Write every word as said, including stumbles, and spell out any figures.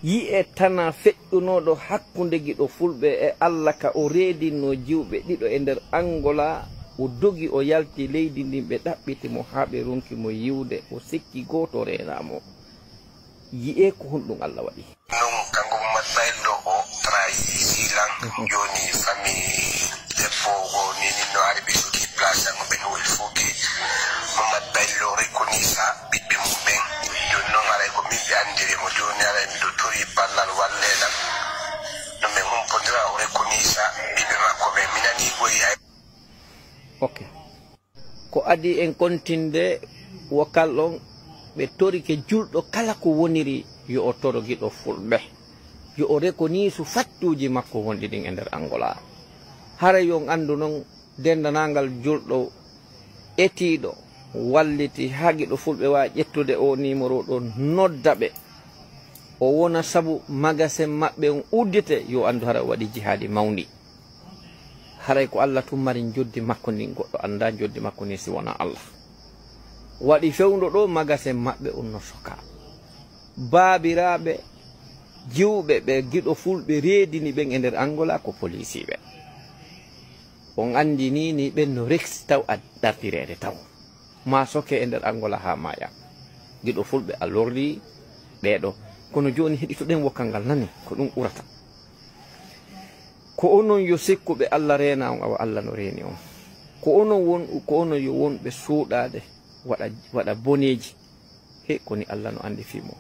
Yi'e tana feƴƴunooɗo hakkunde giɗo fulɓe e Alla ka o reedinnoo jiwɓe ɗiɗo e nder Angola, o dogi o yalti leydi ndin, ɓe ɗaɓɓiti mo haa ɓe ronki mo yiwde, o sikki gooto reenaa mo. Yi'e ko honɗum Alla waɗi. Non kanko Mohamed Baylo o trahisi lan. Jooni fami debbo o ni nin no ari ɓe suuti place an ɓen o il faut que Mohamed Baylo reconnaissa ɓiɓɓe mum ɓen. Jooni non aray ko min ɓe anndiri mo. Jooni aray miɗo tori ballal wallee lan no min humpondira o reconnaissa ɓiɓɓe makko ɓen. Mi nanii goyi hay. Ok. Ko adii en kontinde wo kal ɗon, ɓe torike julɗo kala ko woniri yo o toro giɗo fulɓe, yo o rekonniisu fattuuji makko wonɗi ɗin e nder Angola. Haray yo on anndu non, denndaangal julɗo etiiɗo walliti haa giɗo fulɓe waawi ƴettude o nimoro ɗo, nodda ɓe. O wona sabu magasin maɓɓe on uddite, yo anndu hara o waɗi jihaadi mawndi. Haray ko Alla tun mari njoddi makko ndin, goɗɗo anndaa njoddi makko ndin si wonaa Alla. Waɗi fewndo ɗo magasin maɓɓe on no sokaa. Baabiraaɓe jiwɓe ɓe giɗo fulɓe reedini ɓen e nder Angola ko polisiiɓe. On anndi ni, ni ɓen no reksi taw a dartireede taw. Maa soke e nder Angola haa maaya. Giɗo fulɓe a lorri ɓeeɗo. Kono jooni heɗitoɗen wokkal ngal nani, ko ɗum ɓurata. Ko onon yo sikkuɓe Alla reena on, awa Alla no reeni on. Ko onon won, ko onon yo wonɓe suuɗaade waɗa, waɗa boneeji. He, ko ni Alla no anndi fii mon.